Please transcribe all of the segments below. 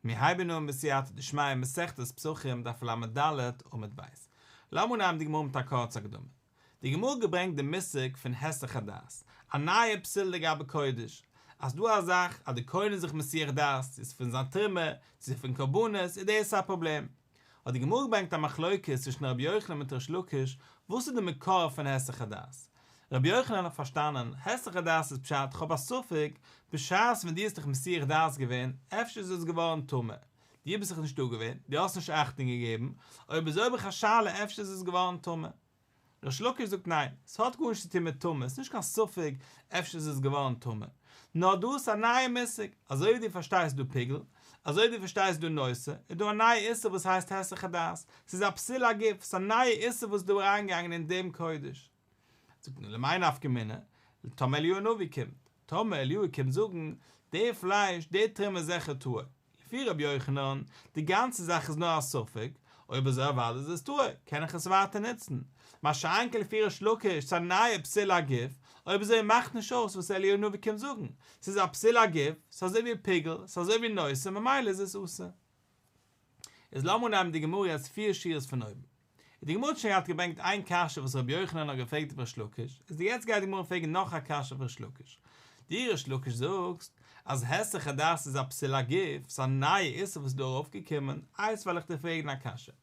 מיר הייבן אן בסייעתא דשמיא מסכת פסחים דף לד עמוד ב'. לאמיר אנהייבן די גמרא מיט א קורצע הקדמה. די גמרא האט געברענגט די מושג פון היסח הדעת, א נייע פסול לגבי קודש, אז ס'דא א זאך אז די כהן איז זיך מסיח דעת, צו איז פון זיין תרומה, צו פון קרבנות, איז דאס א פראבלעם. האט די גמרא געברענגט א מחלוקת צווישן רבי יוחנן מיט ריש לקיש, וואס איז די מקור פון היסח הדעת? רבי יוחנן האט פארשטאנען, היסח הדעת איז פשט כ'האב א ספק, בשעת ווען דו האסט דיך מסיח דעת געווען, אפשר איז עס געווארן טמא, דו ביסט דאך נישט דא געווען, דו האסט נישט אכטונג געגעבן, אויב אזוי האב איך א שאלה אפשר איז עס געווארן טמא. ריש לקיש זאגט ניין, ס'האט גארנישט צו טון מיט טומאה, ס'נישט קיין ספק אפשר איז עס געווארן טמא, נאר דא איז א נייע מושג, אזוי ווי דו פארשטייסט דא פיגול, אזוי ווי דו פארשטייסט דא נותר, איז דא א נייע איסור וואס הייסט היסח הדעת, ס'איז א פסול הגוף, ס'איז א נייע איסור וואס איז דא אריינגעגאנגען אין דעם קודש. זאגט מען למאי נפקא מינה, טאמער אליהו הנביא קומט, טאמער אליהו קומט זאגן, די פלייש, די תרומה איז זיכער טהור, לפי רבי יוחנן, די גאנצע זאך איז נאר א ספק, אויב אזוי אוודאי איז עס טהור, קען איך עס ווייטער נוצן. מה שאין כן לפי ריש לקיש, ס'איז א נייע פסול הגוף, אויב אזוי מאכט נישט אויס וואס אליהו הנביא קומט זאגן, ס'איז א פסול הגוף, ס'איז אזוי ווי פיגול, ס'איז אזוי ווי נותר, ממילא איז עס אסור. איז לאמיר אנהייבן די גמרא יעצט פיר שורות פון אויבן. איז די גמרא האט שוין געהאט געברענגט איין קשיא וואס רבי יוחנן האט געפרעגט אויף ריש לקיש, איז די יעצט גייט די גמרא פרעגן נאך א קשיא אויף ריש לקיש. דו ריש לקיש זאגסט אז היסח הדעת איז א פסול הגוף, ס'איז א נייע איסור וואס איז דא ארויפגעקומען, איז וועל איך דיר פרעגן א קשיא.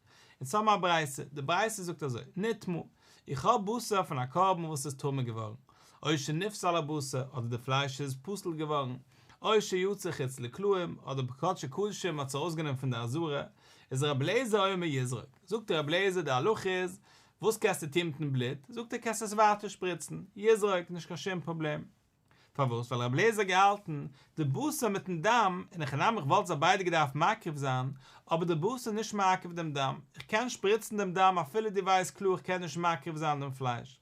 אונז האבן א ברייתא, די ברייתא זאגט אזוי, נטמא, איך האב בשר פון א קרבן וואס איז טמא געווארן, או שנפסל הבשר, אדער די פלייש איז פסול געווארן, או שיצא חוץ לקלעים, אדער בקדשי קדשים מ'האט עס ארויסגענומען פון די עזרה, איז רבי אליעזר אומר יזרוק, זאגט רבי אליעזר די הלכה איז, וואס קענסטו טון מיטן בלוט, זאגט ער קענסט עס ווייטער שפריצן, יזרוק, נישט קיין שום פראבלעם. פארוואס? ווייל רבי אליעזר האט געהאלטן, די בשר מיטן דם, אין הכי נמי איך וואלט זיי ביידע געדארפט מקריב זיין, אבער די בשר איז נישט מעכב דעם דם, איך קען שפריצן דעם דם אפילו דו ווייסט קלאר איך קען נישט מקריב זיין דעם פלייש.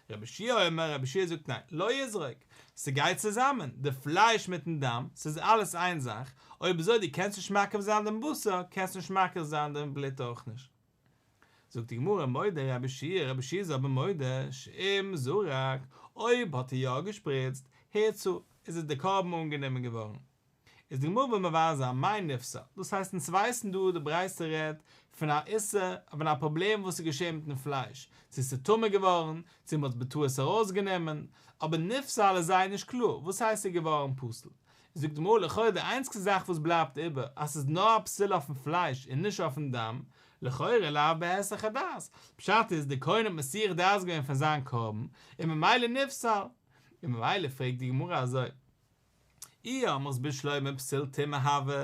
רבי יהושע אומר, רבי יהושע זאגט ניין, לא יזרוק, ס'גייט צוזאמען, די פלייש מיטן דם, ס'איז אלעס איין זאך, אויב אזוי דו קענסט נישט מקריב זיין דעם בשר, קענסט נישט מקריב זיין דעם בלוט אויך נישט. זאגט די גמרא, מודה רבי יהושע, רבי יהושע איז אבער מודה, שאם זרק, אויב האט ער יא געשפריצט, הורצה, איז עס די קרבן אנגענומען געווארן. איז די גמרא וויל מבאר זיין מאי נפסל, דאס הייסט אונז ווייסן דא די ברייתא רעדט פון א איסור, פון א פראבלעם וואס איז געשען מיטן פלייש, צו עס איז טמא געווארן, צו מען האט עס בטעות ארויסגענומען, אבער נפסל איז זייער נישט קלאר, וואס הייסט ס'איז געווארן פסול? זאגט די גמרא לכאורה די איינציגסטע זאך וואס בלייבט איבער אז ס'איז נאר א פסול אויפן פלייש און נישט אויפן דם, לכאורה לאו בהיסח הדעת, פשט איז די כהן האט מסיח דעת געווען פון זיין קרבן און ממילא נפסל, און ממילא פרעגט די גמרא אזוי. אי אמרת בשלמא פסול טומאה הוי,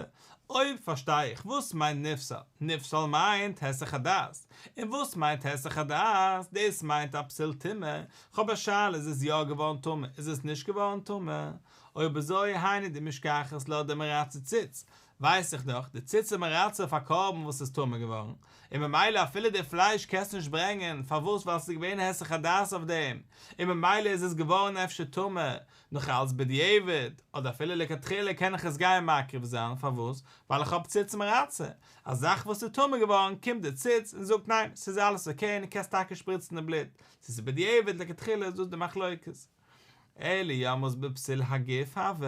אויב פארשטיי איך וואס מיינט נפסל, נפסל מיינט היסח הדעת, און וואס מיינט היסח הדעת, דאס מיינט א פסול טומאה, כ'האב א שאלה איז עס יא געווארן טמא איז עס נישט געווארן טמא, אויב אזוי היינו דמשכחת לה דמרצה ציץ, ווייס איך דאך, די ציץ איז מרצה אויף א קרבן וואס איז טמא געווארן, און ממילא אפילו די פלייש קענסטו נישט ברענגען, פארוואס ווייל ס'איז געווען היסח הדעת אויף דעם, און ממילא איז עס געווארן אפשר טמא, נאך אלץ בדיעבד, אדער אפילו לכתחילה קען איך עס גיין מקריב זיין, פארוואס? ווייל איך האב ציץ מרצה, א זאך וואס איז טמא געווארן קומט די ציץ און זאגט ניין ס'איז אלעס אקעי און קענסט טאקע שפריצן די בלוט, צו ס'איז בדיעבד לכתחילה איז דאס די מחלוקת. אלא אי אמרת בפסול הגוף הוי,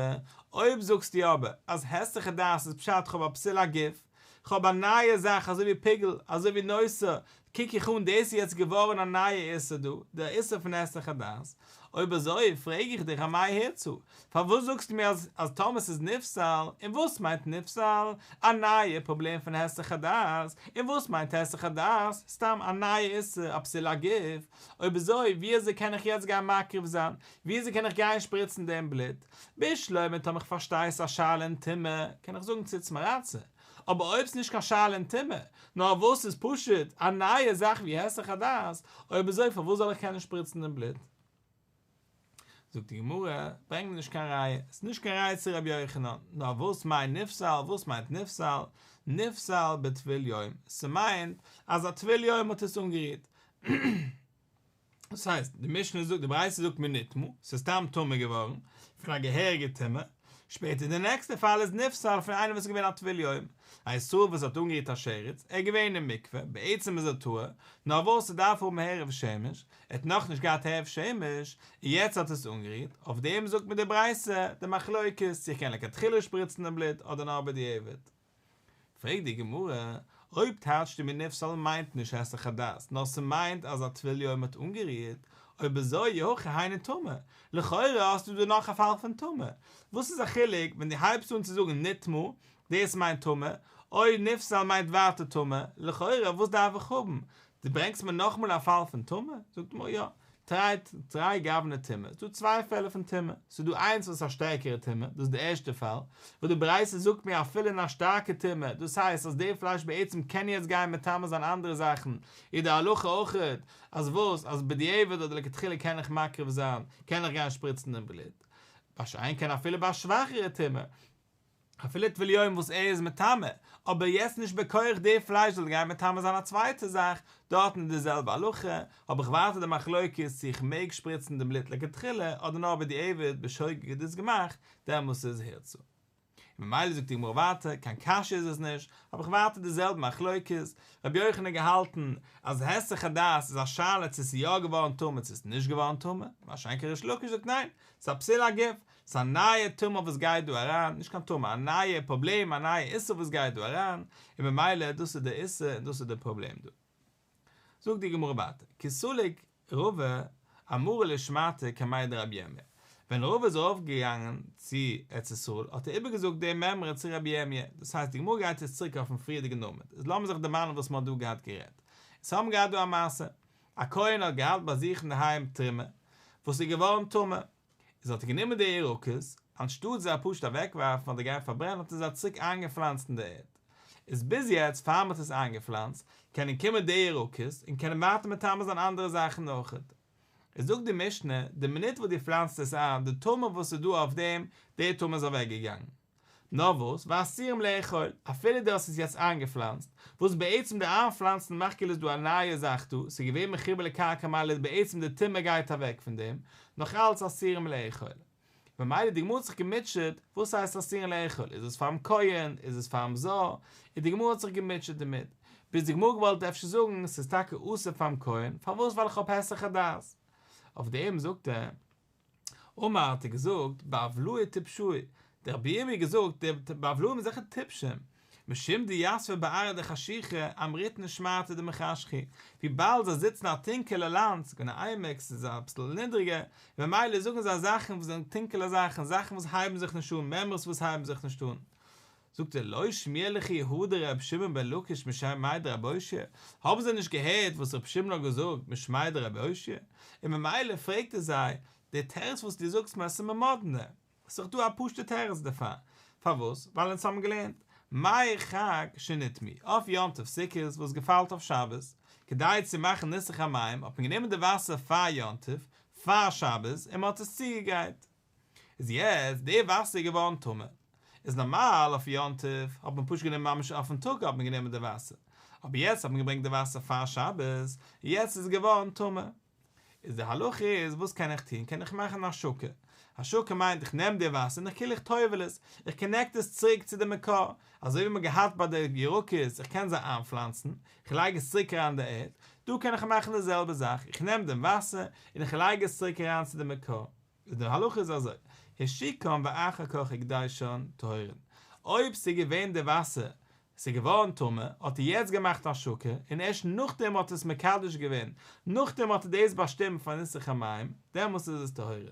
אויב זאגסטו אבער אז היסח הדעת איז פשט כ'האב א פסול הגוף, כ'האב א נייע זאך אזוי ווי פיגול, אזוי ווי נותר, קוק איך אן דאס איז יעצט געווארן א נייע איסור דא, דער איסור פון היסח הדעת, אויב אזוי פרעג איך דיך אמאי הורצה, פארוואס זאגסטו מיר אז אז טאמער ס'איז נפסל, און וואס מיינט נפסל? א נייע פראבלעם פון היסח הדעת, און וואס מיינט היסח הדעת? סתם א נייע איסור, א פסול הגוף, אויב אזוי ווי אזוי קען איך יעצט גיין מקריב זיין? ווי אזוי קען איך גיין שפריצן דעם בלוט? בשלמא טאמער איך פארשטיי ס'איז א שאלה אין טומאה, קען איך זאגן ציץ מרצה, אבער אויב ס'איז נישט קיין שאלה אין טומאה, נאר וואס ס'איז פשוט א נייע זאך ווי היסח הדעת, אויב אזוי פארוואס זאל איך קענען שפריצן דעם בלוט? זאגט די גמרא, ברענג מיר נישט קיין ראיה, ס'איז נישט קיין ראיה צו רבי יוחנן, נאר וואס מיינט נפסל, וואס מיינט נפסל? נפסל בטבול יום, ס'מיינט אז א טבול יום האט עס אנגערירט, דאס הייסט, די משנה זאגט, די ברייתא זאגט מיר נטמא, ס'איז סתם טמא געווארן, פון א געהעריגע טומאה, שפעטער די נעקסטע פאל איז נפסל פון איינער וואס איז געווען א טבול יום, א ישראל וואס האט אנגערירט א שרץ, ער איז געווען אין מקווה, בעצם איז ער טהור, נאר וואס ס'דארף האבן הערב שמש, ער האט נאכנישט געהאט הערב שמש, און יעצט האט עס אנגערירט, אויף דעם זאגט מיר די ברייתא די מחלוקת צו איך קען לכתחילה שפריצן די בלוט אדער נאר בדיעבד. פרעגט די גמרא, אויב טייטשטו מיר נפסל מיינט נישט היסח הדעת, נאר ס'מיינט אז א טבול יום האט אנגערירט, אויב אזוי אי הכי היינו טמא, לכאורה האסטו דא נאך א פאל פון טמא, וואס איז א חילוק ווען דו הייבסט אן צו זאגן נטמא, דאס מיינט טמא, אויב נפסל מיינט ווייטער טמא, לכאורה וואס דארף איך האבן? דו ברענגסט מיר נאכאמאל א פאל פון טומאה? זאגט די גמרא יא, תרי תרי גווני טומאה, ס'דא צוויי פעלער פון טומאה, ס'איז דא איינס וואס איז א שטערקערע טומאה, דאס איז די ערשטע פאל, וואס די ברייתא זאגט מיר אפילו אין א שטארקע טומאה, דאס הייסט אז די פלייש בעצם קען יעצט גיין מטמא זיין אנדערע זאכן, איז די הלכה אויכעט אז וואס, אז בדיעבד אדער לכתחילה קען איך מקריב זיין, קען איך גיין שפריצן דעם בלוט, מה שאין כן אפילו ביי א שוואכערע טומאה. אפילו טבול יום וואס ער איז מטמא, אבער יעצט נישט בכח די פלייש זאל גיין מטמא זיין א צווייטע זאך, דארטן איז די זעלבע הלכה, האב איך ווייטער די מחלוקת צו איך מעג שפריצן דעם בלוט לכתחילה אדער נאר בדיעבד בשוגג איז דאס געמאכט, דעמאלס איז הורצה. און ממילא זאגט די גמרא ווייטער, קיין קשיא איז עס נישט, האב איך ווייטער די זעלבע מחלוקת, רבי יוחנן האט געהאלטן אז היסח הדעת איז א שאלה צו עס איז יא געווארן טמא צו עס איז נישט געווארן טמא, מה שאין כן ריש לקיש זאגט ניין, ס'איז א פסול הגוף, ס'איז א נייע טומאה וואס גייט דא אריין, נישט קיין טומאה, א נייע פראבלעם, א נייע איסור וואס גייט דא אריין, און ממילא דאס איז די איסור און דאס איז די פראבלעם דא. זאגט די גמרא ווייטער, כי סליק רבא אמרה לשמעתיה קמיה דרבי ירמיה, ווען רבא איז ארויף געגאנגען צו ארץ ישראל האט ער איבערגעזאגט די מימרא צו רבי ירמיה, דאס הייסט די גמרא גייט יעצט צוריק אויפן פריערדיגן עמוד, איז לאמיר זיך דערמאנען וואס מען האט דא געהאט גערעדט, אונז האבן געהאט דא א מעשה, א כהן האט געהאט ביי זיך אינדערהיים תרומה וואס איז געווארן טמא, איז האט ער גענומען די ירקות, אנשטאט זיי פשוט אוועקווארפן אדער גיין פארברענען האט ער זיי צוריק איינגעפלאנצט אין די ערד. איז ביז יעצט פאר מען האט עס איינגעפלאנצט, קענען קומען די ירקות און קענען ווייטער מטמא זיין אנדערע זאכן אויכעט. איז זאגט די משנה, די מינוט וואס דו פלאנצט עס איין, די טומאה וואס איז דא אויף דעם, די טומאה איז אוועקגעגאנגען. נאר וואס, ואסורים לאכול, אפילו דו האסט עס יעצט איינגעפלאנצט, וואס בעצם די איינפלאנצן מאכט כאילו איז דא א נייע זאך דא, ס'איז געווען מחובר לקרקע ממילא בעצם די טומאה גייט אוועק פון דעם, נאך אלץ אסורים לאכול. ממילא די גמרא האט זיך געמוטשעט, וואס הייסט אסורים לאכול, איז עס פאר'ן כהן, איז עס פאר'ן זר, און די גמרא האט זיך געמוטשעט דערמיט, ביז די גמרא געוואלט אפשר זאגן ס'איז טאקע אסור פאר'ן כהן, פארוואס ווייל איך האב היסח הדעת. אויף דעם זאגט ער. אמר האט ער געזאגט, בבלאי טפשאי, דער רבי ירמי' האט געזאגט, די בבלאים זענען טיפשים, משום דיתבי בארעא דחשיכא אמריתון שמעתא דמחשכי, וויבאלד זיי זיצן אין א טונקעלע לאנד, ס'איז געווען א עמק, ס'איז אביסל נידריגער, ממילא זאגן זיי זאכן וואס זענען טונקעלע זאכן, זאכן וואס הייבן זיך נישט אן, מימרות וואס הייבן זיך נישט אן. זאגט ער, לא שמיע לכו הא דרבי שמעון בן לקיש משמיה דרבי אושעיא, האבן זיי נישט געהערט וואס רבי שמעון האט געזאגט משמיה דרבי אושעיא? און ממילא פרעגט ער זיי, די תירוץ וואס דו זאגסט מיר עס איז מיר מאדנע, עס איז דאך דא א פשוטע תירוץ דערפאר, פארוואס? ווייל אונז האבן געלערנט, מי חג שנטמאו, אויף יום טוב סוכות וואס געפאלט אויף שבת, כדי צו מאכן ניסוך המים האט מען גענומען די וואסער פאר יום טוב, פאר שבת, און מען האט עס צוגעגרייט. איז יעצט די וואסער איז געווארן טמא, איז נארמאל אויף יום טוב האט מען פשוט גענומען ממש אויפן טאג האט מען גענומען די וואסער, אבער יעצט האט מען געברענגט די וואסער פאר שבת, יעצט איז עס געווארן טמא, איז די הלכה איז וואס קען איך טון, קען איך מאכן השקה, השקה מיינט איך נעם די וואסער און איך כאילו איך טובל עס, איך קאנעקט עס צוריק צו די מקור, אזוי ווי מען האט געהאט ביי די ירקות איך קען זיי איינפלאנצן, איך לייג עס צוריק אריין אין די ערד, דא קען איך מאכן די זעלבע זאך, איך נעם דעם וואסער און איך לייג עס צוריק אריין צו די מקור. איז די הלכה איז אזוי, השיקן ואחר כך הקדישן טהורין, אויב ס'איז געווען די וואסער, ס'איז געווארן טמא, האט ער יעצט געמאכט השקה, און ערשט נאכדעם האט ער עס מקדש געווען, נאכדעם האט ער דאס באשטימט פאר ניסוך המים, דעמאלס איז עס טהורין.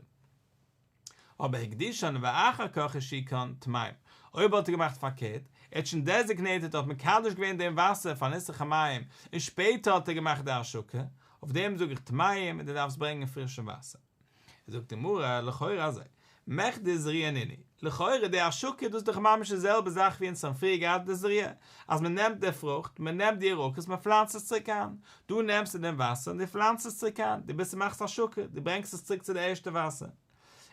אבער הקדישן ואחר כך השיקן טמאים, אויב האט ער געמאכט פארקערט, ער האט שוין דעזיגנעיטעד האט מקדש געווען דעם וואסער פאר ניסוך המים, און שפעטער האט ער געמאכט די השקה, אויף דעם זאג איך טמאים און דו דארפסט ברענגען פרישע וואסער. זאגט די גמרא, לכאורה אזוי, מכדי זריעה נינהו, לכאורה די השקה דאס איז דאך ממש די זעלבע זאך ווי אונז האבן פריער געהאט די זריעה, אז מען נעמט די פרוכט, מען נעמט די ירקות מען פלאנצט עס צוריק איין, דא נעמסטו דעם וואסער און דו פלאנצט עס צוריק איין, דו ביסט מאכסט השקה, דו ברענגסט עס צוריק צו די ערשטע וואסער.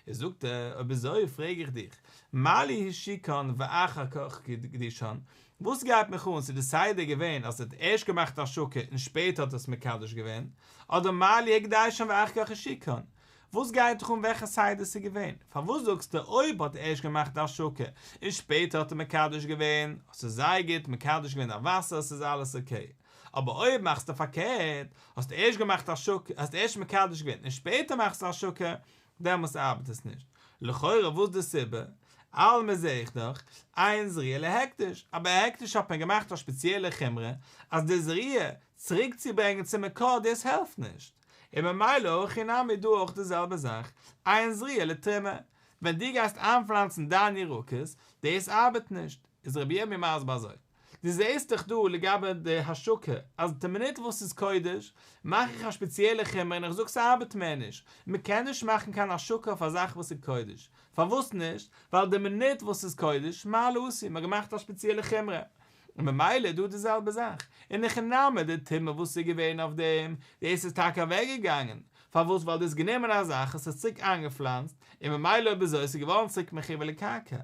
איז זאגט ער, אויב אזוי פרעג איך דיך, מה לי השיקן ואחר כך הקדישן, וואס גייט מיך אן צו די סדר געווען אז ער האט ערשט געמאכט השקה און שפעטער האט ער עס מקדש געווען, אדער מה לי הקדישן ואחר כך השיקן, וואס גייט דיך אן וועלכע סדר ס'איז געווען, פארוואס זאגסטו אויב האט ער ערשט געמאכט די השקה און שפעטער האט ער מקדש געווען, האסטו זייער גוט מקדש געווען די וואסער ס'איז אלעס אקעי, אבער אויב מאכסטו פארקערט, האסט ערשט געמאכט השקה, האסט ערשט מקדש געווען און שפעטער מאכסטו השקה, דעמאלס ארבעט עס נישט. לכאורה וואס די סיבה? אלמא זעה איך דאך, אין זריעה להקדש, אז ביי הקדש האט מען געמאכט א שפעציעלע חומרא אז די זריעה צוריקצוברענגען צום מקור דאס העלפט נישט, און ממילא הכא נמי דא אויך די זעלבע זאך, אין זריעה לתרומה, ווען דו גייסט איינפלאנצן דיין ירקות, דאס ארבעט נישט, איז רבי ירמי' מסביר אזוי. דו זעסט דאך דא לגבי די השקה אז די מינוט וואס ס'איז קודש מאך איך א שפעציעלע חומרא און איך זאג ס'ארבעט מער נישט, מ'קען נישט מאכן קיין השקה אויף א זאך וואס איז קודש, פארוואס נישט? ווייל די מינוט וואס ס'איז קודש, מעלה עשו, מ'האט געמאכט א שפעציעלע חומרא, און ממילא איז דא די זעלבע זאך, אין הכי נמי די טומאה וואס איז געווען אויף דעם, דאס איז טאקע אוועקגעגאנגען, פארוואס ווייל דו האסט גענומען א זאך האסט עס צוריק איינגעפלאנצט, און ממילא אויב אזוי איז עס געווארן צוריק מחובר לקרקע,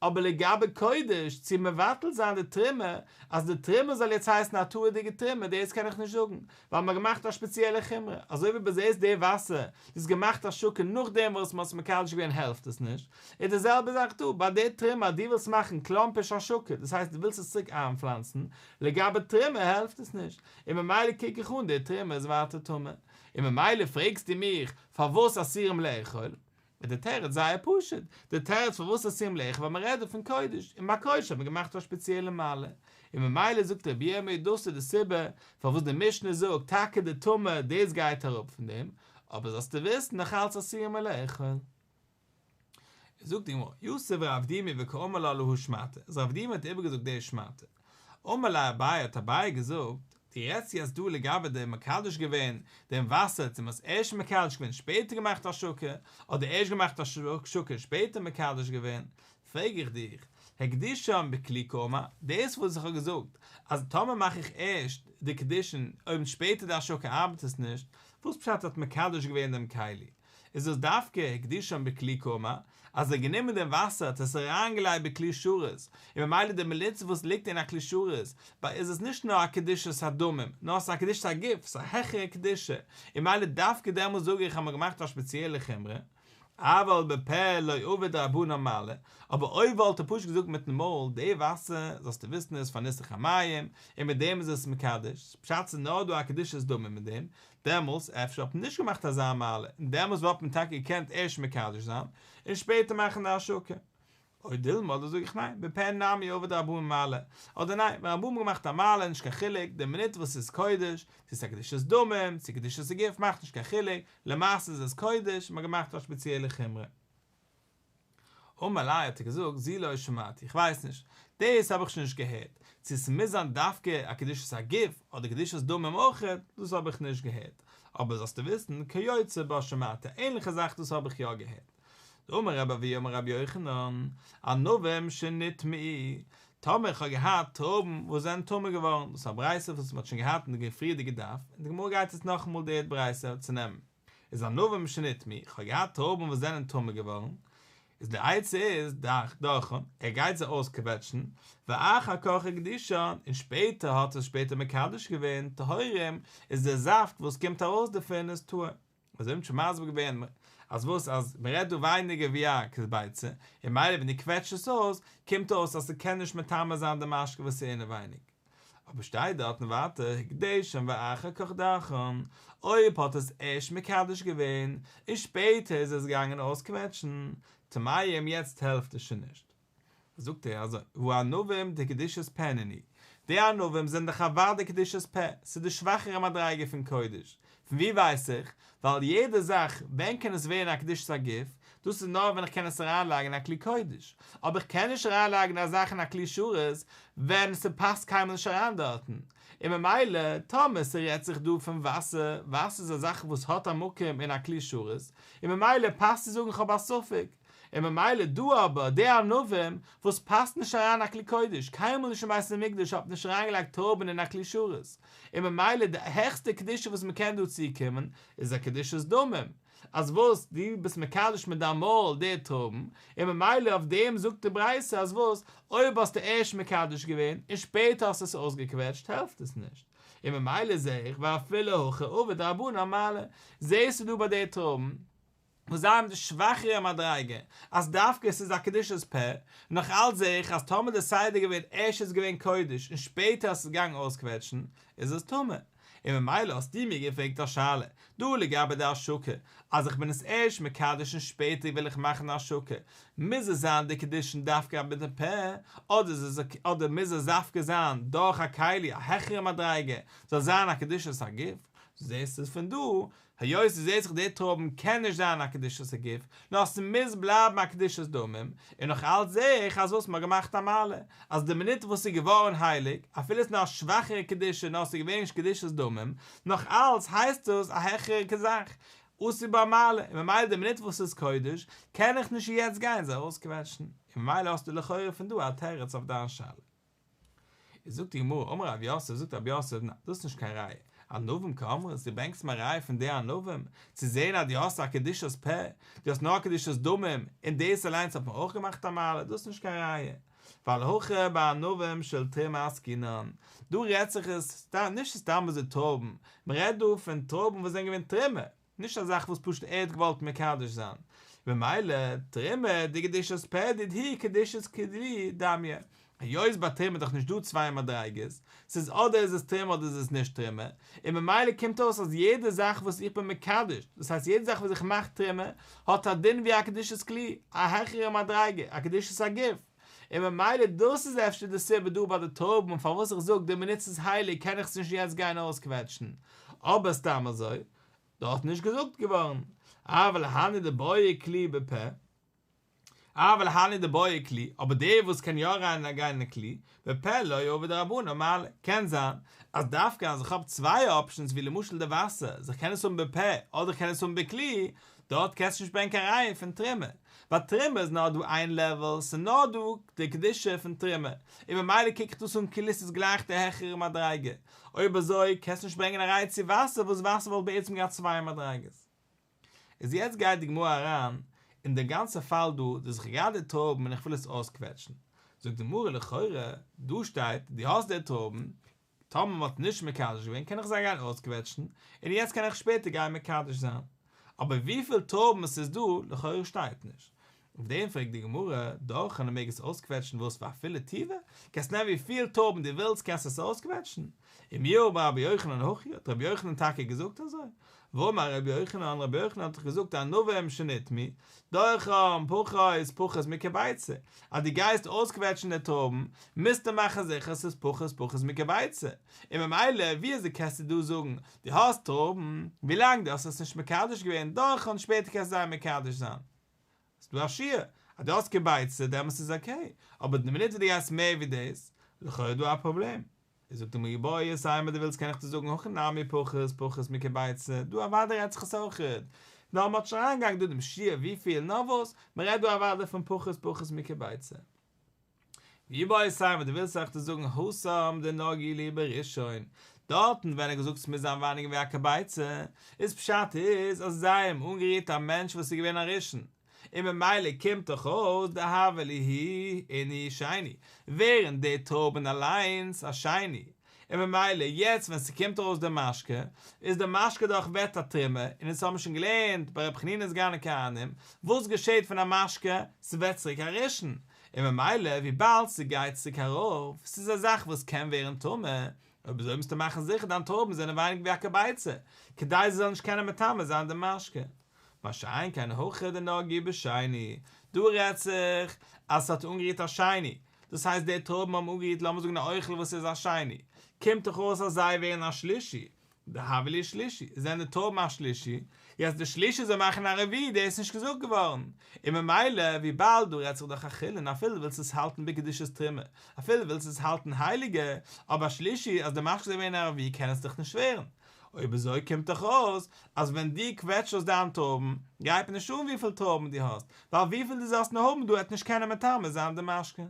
אבער לגבי קודש צו מבטל זיין די תרומה, אז די תרומה זאל יעצט הייסן א טהור'דיגע תרומה דאס קען איך נישט זאגן, ווייל מ'האט געמאכט א שפעציעלע חומרא, אזוי ווי דו זעסט די וואסער, דו האסט געמאכט השקה נאכדעם וואס מ'האט עס מקדש געווען העלפט עס נישט, איז די זעלבע זאך דא, ביי די תרומה אז דו ווילסט מאכן קלאמפערשט השקה, דאס הייסט דו ווילסט עס צוריק איינפלאנצן, לגבי תרומה העלפט עס נישט, און ממילא קוק איך אן די תרומה איז ווייטער טמא. און ממילא פרעגסטו מיך פארוואס אסורים לאכול? איז די תירוץ זייער פשוט, די תירוץ פארוואס אסורים לאכול ווייל מען רעדט דא פון קודש, און ביי קודש האט מען געמאכט א שפעציעלע מעלה, און ממילא זאגט רבי ירמי' דאס איז די סיבה פארוואס די משנה זאגט טאקע די טמא דאס גייט אראפ פון דעם, אבער זאלסטו וויסן נאך אלץ אסורים לאכול. זאגט די גמרא, יתיב רב דימי וקאמר לה להא שמעתא, אז רב דימי האט איבערגעזאגט די שמעתא, אמר ליה אביי האט אביי געזאגט, דו רעדסט יעצט דא לגבי די מקדש געווען דעם וואסער צו מ'האט עס ערשט מקדש געווען שפעטער געמאכט השקה, אדער ערשט געמאכט השקה און שפעטער מקדש געווען, פרעג איך דיך, הקדישן בכלי קאמר, דאס וואס איך האב געזאגט אז טאמער מאך איך ערשט די קידושין און שפעטער די השקה ארבעט עס נישט, וואס פשט האט מקדש געווען דעם כלי? איז דאס דווקא הקדישן בכלי קאמר, אז ער האט גענומען דעם וואסער האט עס אריינגעלייגט בכלי שרת, און ממילא די מליצה וואס ליגט אין א כלי שרת, בה איז עס נישט נאר א קדושת הדמים, נאר עס איז א קדושת הגוף, עס איז א העכערע קדושה, און ממילא דווקא דעמאלס זאג איך אז מען האט געמאכט א שפעציעלע חומרא, אבל בפה לא עבוד רבנן מעלה, אבער אויב וואלט ער פשוט געזאגט מיטן מויל, די וואסער, זאלסטו וויסן איז פאר ניסוך המים, און מיט דעם איז עס מקדש, פשט ס'איז נאר דא א קדושת דמים מיט דעם, דעמאלס אפשר האט מען נישט געמאכט אזא מעלה, און דעמאלס וואלט מען טאקע געקענט ערשט מקדש זיין, און שפעטער מאכן די השקה. או דילמא, אדער זאג איך ניין, בפה נמי עבוד רבנן מעלה, אדער ניין, ווען רבנן האבן געמאכט א מעלה איז נישט קיין חילוק, די מינוט וואס ס'איז קודש, צו ס'איז א קדושת דמים, צו קדושת הגוף מאכט נישט קיין חילוק, למעשה איז עס קודש, מ'האט געמאכט א שפעציעלע חומרא. אמר ליה האט ער געזאגט זו לא שמעתי, איך ווייס נישט, דאס האב איך שוין נישט געהערט, צו ס'מוז זיין דווקא א קדושת הגוף אדער קדושת דמים אויך, דאס האב איך נישט געהערט, אבער זאלסטו וויסן, כיוצא בה שמעתי, א ענליכע זאך דאס האב איך יא געהערט. דאמר רבי אבהו אמר רבי יוחנן, ענבים שנטמאו, טאמער איך האב געהאט טרויבן וואס זענען טמא געווארן, דאס איז א ברייתא וואס מ'האט שוין געהאט אין די פריערדיגע דף, און די גמרא גייט יעצט נאכאמאל די ברייתא צונעמען. איז ענבים שנטמאו, איך האב געהאט טרויבן וואס זענען טמא געווארן, איז די עצה איז, דאך, דרכן, ער גייט זיי אויסקוועטשן, ואחר כך הקדישן, און שפעטער האט עס שפעטער מקדש געווען, טהורים, איז דער זאפט וואס קומט ארויס דערפון איז טהור. אזוי האט מען שוין מסביר געווען, אז וואס אז מען רעדט דא ווייניגער ווי א כביצה, און ממילא ווען דו קוועטשט עס אויס, קומט אויס אז ס'קען נישט מטמא זיין די משקה וואס איז אינעווייניג. אבער שטייט דארטן ווייטער הקדישן ואחר כך דרכן, אויב האט עס ערשט מקדש געווען און שפעטער איז עס געגאנגען אויסקוועטשן, טמאים יעצט העלפט עס שוין נישט. זאגט ער אזוי, והא ענבים דקדושת פה נינהו, די ענבים זענען דאך אוודאי קדושת פה, ס'איז די שוואכערע מדריגה פון קודש, פון ווי ווייס איך? ווייל יעדע זאך, ווען קען עס ווערן א קדושת הגוף? דאס איז נאר ווען איך קען עס אריינלייגן אין א כלי קודש. אבער איך קען נישט אריינלייגן א זאך אין א כלי שרת ווען ס'פאסט קיינמאל נישט אריין דארטן. און ממילא, טאמער ס'רעדט זיך דא פון וואסער, וואסער איז א זאך וואס האט א מקום אין א כלי שרת, און ממילא פאסט צו זאגן כ'האב א ספק. און ממילא דא אבער די ענבים וואס פאסט נישט אריין א כלי קודש, קיינמאל נישט אין בית המקדש האט מען נישט אריינגעלייגט טרויבן אין א כלי שרת, און ממילא די העכסטע קדושה וואס מען קען דא צוקומען איז א קדושת דמים, אז וואס דו ביסט מקדש מיט דיין מויל די טרויבן, און ממילא אויף דעם זאגט די ברייתא אז וואס אויב האסטו ערשט מקדש געווען און שפעטער האסטו עס אויסגעקוועטשט העלפט עס נישט, און ממילא זעה איך ואפילו הכי עבוד רבנן מעלה, זעסטו דא ביי די טרויבן וואס זיי האבן די שוואכערע מדריגה, אז דווקא עס איז א קדושת פה, נאך אלץ זעה איך אז טאמער די סדר געווען ערשט איז געווען קודש און שפעטער אז עס איז געגאנגען אויסקוועטשן, איז עס טמא. און ממילא האסטו מיר געפרעגט א שאלה דא לגבי די השקה, אז איך בין עס ערשט מקדש און שפעטער וויל איך מאכן א השקה, מוז עס זיין די קידושין דווקא מיט די פה, אדער איז עס אדער מוז עס דווקא זיין דורך א כלי א העכערע מדריגה זאל זיין א קדושת הגוף, זעסט עס פון דא היות דו זעסט דאך די טרויבן קען נישט זיין א קדושת הגוף, נאר ס'מוז בלייבן א קדושת דמים, און נאך אלץ זעה איך אז וואס מ'האט געמאכט א מעלה, אז די מינוט וואס ס'איז געווארן הייליג, אפילו ס'איז נאר א שוואכערע קדושה נאר ס'איז געווען נישט קדושת דמים, נאך אלץ הייסט דאס א העכערע זאך, עשו בה מעלה, און ממילא די מינוט וואס ס'איז קודש, קען איך נישט יעצט גיין זיי אויסקוועטשן, און ממילא האסטו לכאורה פון דא א תירוץ אויף דיין שאלה. איז זאגט די גמרא, אמר רב יוסף, זאגט רב יוסף, ניין, דאס איז נישט קיין ראיה, ענבים קאמרת, דו ברענגסט מיר א ראיה פון די ענבים, צו זען אז דו האסט א קדושת פה, דו האסט נאר קדושת דמים, און דאס אליינס האט מען אויך געמאכט א מעלה, דאס איז נישט קיין ראיה, ווייל הכא בענבים של תרומה עסקינן, דא רעדט זיך עס נישט סתם אזוי טרויבן, מען רעדט דא פון טרויבן וואס זענען געווען תרומה, נישט א זאך וואס פשוט ער האט געוואלט מקדש זיין, ממילא תרומה דקדושת פה דידהו כקדושת כלי דמיא, היות ביי תרומה איז דאך נישט דא צוויי מדריגות, ס'איז אדער איז עס תרומה אדער איז עס נישט תרומה, און ממילא קומט אויס אז יעדע זאך וואס איך בין מקדש, דאס הייסט יעדע זאך וואס איך מאך תרומה, האט א דין ווי א קדושת כלי, א העכערע מדריגה, א קדושת הגוף, און ממילא דאס איז אפשר די סיבה דא ביי די טרויבן פארוואס איך זאג די מינוט ס'איז הייליג קען איך עס נישט יעצט גיין אויסקוועטשן, אבער סתם אזוי דארט נישט געזאגט געווארן, אבל הני דבעי כלי בפה, אבל הני דבעי כלי, אבער דער וואס קען יא אריין גיין אין כלי, בפה לא עבוד רבנן מעלה, קען זיין אז דווקא אז איך האב צוויי אפשענס ווי למשל די וואסער, אז איך קען עס האבן בפה אדער איך קען עס האבן בכלי, דארט קענסטו נישט ברענגען קיין ראיה פון תרומה, ביי תרומה איז נאר דא איין לעוועל, ס'איז נאר דא די קדושה פון תרומה, און ממילא קוק איך דאס אן כאילו ס'איז גלייך די העכערע מדריגה, אויב אזוי קענסטו נישט ברענגען א ראיה צו וואסער וואס וואסער וואלט בעצם געהאט צוויי מדריגות. איז יעצט גייט די גמרא אריין אין די גאנצע פאל דא, דאס איך געהאט די טרויבן און איך וויל עס אויסקוועטשן, זאגט די גמרא לכאורה דא שטייט דו האסט די טרויבן, טאמער מען האט נישט מקדש געווען קען איך זיי גיין אויסקוועטשן, און יעצט קען איך שפעטער גיין מקדש זיין. אבער וויפיל טרויבן עס איז דא, לכאורה שטייט נישט. אויף דעם פרעגט די גמרא, דורכן מען מעג עס אויסקוועטשן וואס ואפילו טובא? קענסט נעמען וויפיל טרויבן דו ווילסט קענסט עס אויסקוועטשן. ומי אמר רבי יוחנן הכי, האט רבי יוחנן טאקע געזאגט אזוי? והאמר רבי יוחנן, רבי יוחנן האט דאך געזאגט ענבים שנטמאו, דורכן פחות פחות מכביצה, אז דו גייסט אויסקוועטשן די טרויבן, מוזטו מאכן זיכער ס'איז פחות פחות מכביצה, און ממילא ווי אזוי קענסטו דא זאגן דו האסט טרויבן, ווילאנג דו האסט עס נישט מקדש געווען, דורכן שפעטער קענסטו זיי מקדש זיין. ס'איז דא א שיעור, אז דו האסט כביצה דעמאלטס איז אקעי, אבער די מינוט וואס דו גייסט מער ווי דאס, לכאו' איז דא א פראבלעם. איז זאגט די גמרא איבעית אימא דו ווילסט קען איך דיר זאגן הכא נמי פחות פחות מכביצה, דא אוודאי רעדט זיך עס אויכעט, נאר מ'האט נישט אריינגעגאנגען דא דעם שיעור וויפיל נאר וואס, מ'רעדט דא אוודאי פון פחות פחות מכביצה. ואיבעית אימא דו ווילסט וועל איך דיר זאגן התם דנגעו להו בראשון, דארטן ווען ער האט געזאגט ס'מוז זיין ווייניגער ווי א כביצה, איז פשט איז אז זיי האבן אנגערירט א מענטש וואס איז געווען א ראשון, און ממילא קומט דאך אויס דהוו להו אינהו שני, ווערן די טרויבן אליינס א שני, און ממילא יעצט ווען ס'קומט ארויס די משקה, איז די משקה דאך ווערט א תרומה, און אונז האבן שוין געלערנט ביי ר' חנינא סגן הכהנים, וואס געשעט פון א משקה, ס'ווערט צוריק א ראשון, און ממילא וויבאלד ס'גייט צוריק ארויף, ס'איז א זאך וואס קען ווערן טמא, אויב אזוי מוזטו מאכן זיכער דיין טרויבן זענען ווייניגער ווי א כביצה, כדי זיי זאלן נישט קענען מטמא זיין די משקה. מה שאין כן הכא דנגעו בשני, דא רעדט זיך אז ס'האט אנגערירט א שני, דאס הייסט די טרויבן האבן אנגערירט לאמיר זאגן א אוכל וואס איז א שני, קומט דאך אויס אז זיי ווערן א שלישי, דהוו להו שלישי, זענען די טרויבן א שלישי, יעצט די שלישי זאל מאכן א רביעי דאס איז נישט געזאגט געווארן, און ממילא וויבאלד דא רעדט זיך דאך א חולין אפילו ווילסט עס האלטן בקדושת תרומה, אפילו ווילסט עס האלטן הייליגער, אבער א שלישי אז די משקה זאל ווערן א רביעי קען עס דאך נישט ווערן, אויב אזוי קומט דאך אויס אז ווען דו קוועטשט אויס דיין טרויבן, גייט מיר נישט אן וויפיל טרויבן דו האסט, ווייל וויפיל דו זאלסט נאר האבן דא וועט נישט קענען מטמא זיין די משקה.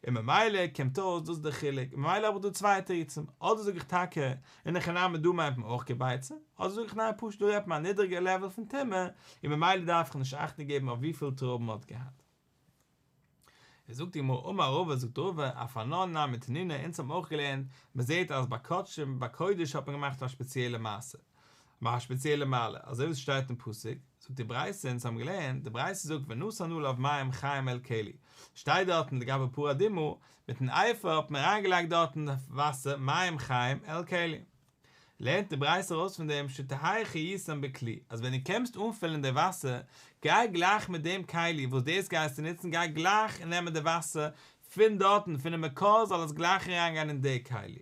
און ממילא קומט אויס דאס איז די חילוק, און ממילא האב איך דא צוויי תירוצים, אדער זאג איך טאקע אין הכי נמי דא מיינט מען אויך כביצה, אדער זאג איך ניין פשוט דא רעדט מען א נידריגער לעוועל פון טומאה, און ממילא דארף איך נישט אכטונג געבן אויף וויפיל טרויבן מען האט געהאט. איז זאגט די גמרא אמר רבא זאגט רבא אף אנן נמי תנינא אונז האבן אויך געלערנט מען זעט אז ביי קדשים ביי קודש האט מען געמאכט א שפעציעלע מעשה א שפעציעלע מעלה אזוי ווי עס שטייט אין פסוק זאגט די ברייתא אונז האבן געלערנט די ברייתא זאגט ונתן עליו מים חיים אל כלי שטייט דארטן לגבי פרה אדומה מיטן אפר האט מען אריינגעלייגט דארטן וואסער מים חיים אל כלי. לערנט די ברייתא ארויס פון דעם שתהא חייתן בכלי, אז ווען דו קומסט אנפילן די וואסער, גיי גלייך מיט דעם כלי וואס דאס גייסטו נוצן גיי גלייך און נעמען די וואסער פון דארטן פונעם מקור זאל עס גלייך אריינגיין אין די כלי.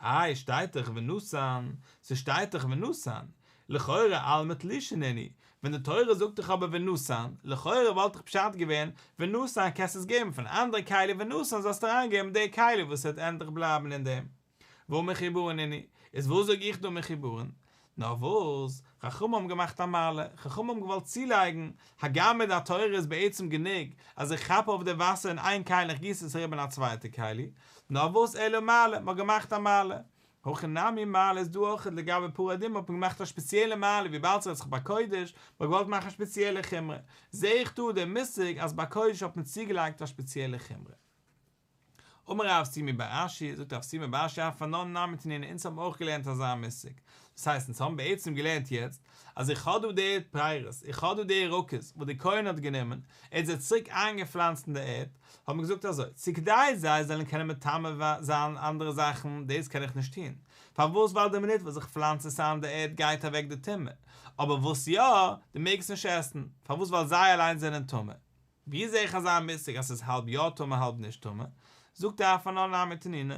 איי שטייט דאך ונתן, ס'שטייט דאך ונתן, לכאורה אלמא תלושים נינהו, ווען די תורה זאגט דאך אבער ונתן, לכאורה וואלט דאך פשט געווען, ונתן קענסט עס געבן פון אנדערע כלי ונתן זאלסטו אריינגעבן די כלי וואס וועט ענדליך בלייבן אין דעם. והא מחוברין נינהו, איז וואס זאג איך דא מחוברין? נאר וואס, חכמים האבן געמאכט א מעלה, חכמים האבן געוואלט צולייגן, הגם מיט די תורה איז בעצם גענוג אז איך כאפ אויף די וואסער אין איין כלי און איך גיס עס אריבער אין א צווייטע כלי, נאר וואס אלא מעלה, מ'האט געמאכט א מעלה. הכא נמי מעלה איז דא אויך לגבי פרה אדומה האט מען געמאכט א שפעציעלע מעלה וויבאלד ס'רעדט זיך ביי קודש, מ'האט געוואלט מאכן א שפעציעלע חומרא, זעה איך דא די מושג אז ביי קודש האט מען צוגעלייגט א שפעציעלע חומרא. אמר רב שימי בר אשי, זאגט רב שימי בר אשי אף אנן נמי תנינא אונז האבן אויך געלערנט אזא מושג, דאס הייסט אונז האבן בעצם געלערנט יעצט אז איך האב דא די פירות, איך האב דא די ירקות וואס די כהן האט גענומען, ער האט זיי צוריק איינגעפלאנצט אין די ערד, האט מען געזאגט אזוי, צו כדי זיי זאלן קענען מטמא זיין אנדערע זאכן, דאס קען איך נישט טון, פארוואס ווייל די מינוט וואס איך פלאנץ עס איין אין די ערד גייט אוועק די טומאה, אבער וואס יא, דו מעגסט נישט עסן, פארוואס ווייל זיי אליינס זענען טמא. ווי זעה איך אזא מושג אז ס'איז האלב יא טמא האלב נישט טמא? זאגט ער אף אנן נמי תנינא,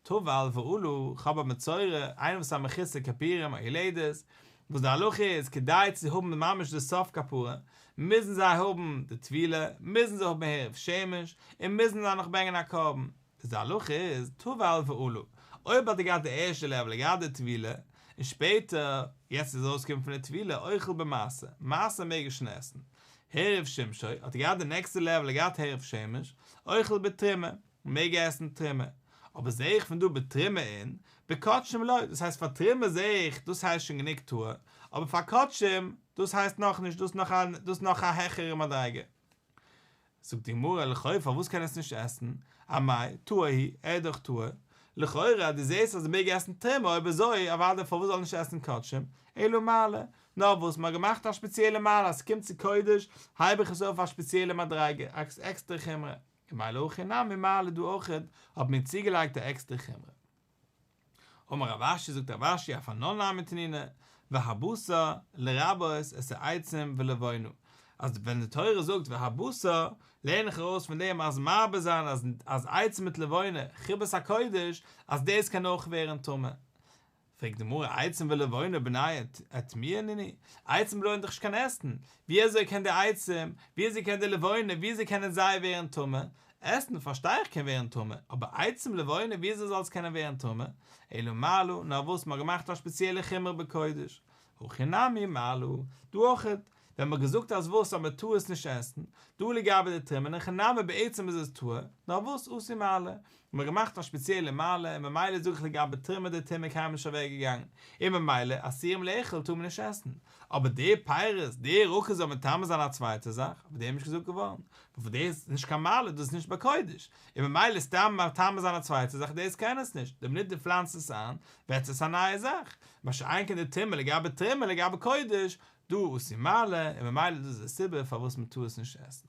טבל ועלה, כ'האב א מצורע, איינער וואס איז א מחוסר כיפורים א יולדת, וואס די הלכה איז כדי צו האבן ממש די סוף כפרה, מוזן זיי האבן די טבילה, מוזן זיי האבן הערב שמש, און מוזן זיי נאך ברענגען א קרבן. איז די הלכה איז, טבל ועלה, אויב האט ער געהאט די ערשטע לעוול, ער געהאט די טבילה, און שפעטער, יעצט איז ארויסגעקומען פון די טבילה, אוכל במעשר, מעשר מעג ער שוין עסן. העריב שמשו, האט ער געהאט די נעקסטע לעוול, ער געהאט הערב שמש, אוכל בתרומה, מעג ער עסן תרומה. אבער זעה איך פון דא בתרומה אין, בקדשים לא, דאס הייסט פאר תרומה זעה איך, דאס הייסט שוין גענוג טהור, אבער פאר קדשים, דאס הייסט נאכנישט, דאס נאך א, דאס נאך א העכערע מדריגה. זאגט די גמרא, לכאו' פארוואס קען ער עס נישט עסן? אמאי, טהור הוא, ער איז דאך טהור. לכאורה אז דו זעסט אז ער מעג עסן תרומה אויב אזוי אוודאי פארוואס זאל ער נישט עסן קדשים? אלא מעלה. נאר וואס מ'האט געמאכט א שפעציעלע מעלה אז ס'קומט צו קודש הייב איך עס אויף א שפעציעלע מדריגה, א עקסטערע חומרא. און ממילא הכא נמי מעלה דא אויכעט האט מען צוגעלייגט א עקסטערע חומרא. אמר רב אשי זאגט רב אשי אף אנן נמי תנינא והבשר לרבות את העצים ולבונה אז ווען די תורה זאגט והבשר לערן איך ארויס פון דעם אז מרבה זיין אז אז עצים מיט לבונה חיבת הקודש אז דאס קען אויך ווערן טמא פרעגט די גמרא עצים ולבונה בני אטמויי נינהו עצים ולבונה איז דאך נישט קיין עסן ווי אזוי קען די עצים ווי אזוי קען די לבונה ווי אזוי קענען זיי ווערן טמא עסן פארשטיי איך קען ווערן טמא, אבער עצים לבונה וויאזוי זאל עס קענען ווערן טמא? אלא מעלה, נאר וואס מ'האט געמאכט א שפעציעלע חומרא בקודש. הכא נמי מעלה, דא אויכעט, ווען מ'האט געזאגט אז וואס אז מ'טאר עס נישט עסן, דא לגבי די תרומה, אין הכי נמי בעצם איז עס טהור, נאר וואס עשו מעלה, מ'האט געמאכט א שפעציעלע מעלה, און ממילא זאג איך לגבי תרומה די טומאה קיינמאל נישט אוועק געגאנגען, און ממילא אסורים לאכול טאר מען נישט עסן, אבער די פירות, די ירקות זאל מטמא זיין א צווייטע זאך, אויף דעם איז נישט געזאגט געווארן, ווייל דאס איז נישט קיין מעלה, דאס איז נישט בקודש, און ממילא סתם מטמא זיין א צווייטע זאך דאס קען עס נישט, די מינוט דו פלאנצט עס איין, ווערט עס א נייע זאך, מה שאין כן די טומאה לגבי תרומה לגבי קודש, דא עשו מעלה, און ממילא דאס איז די סיבה פארוואס מען טאר עס נישט עסן.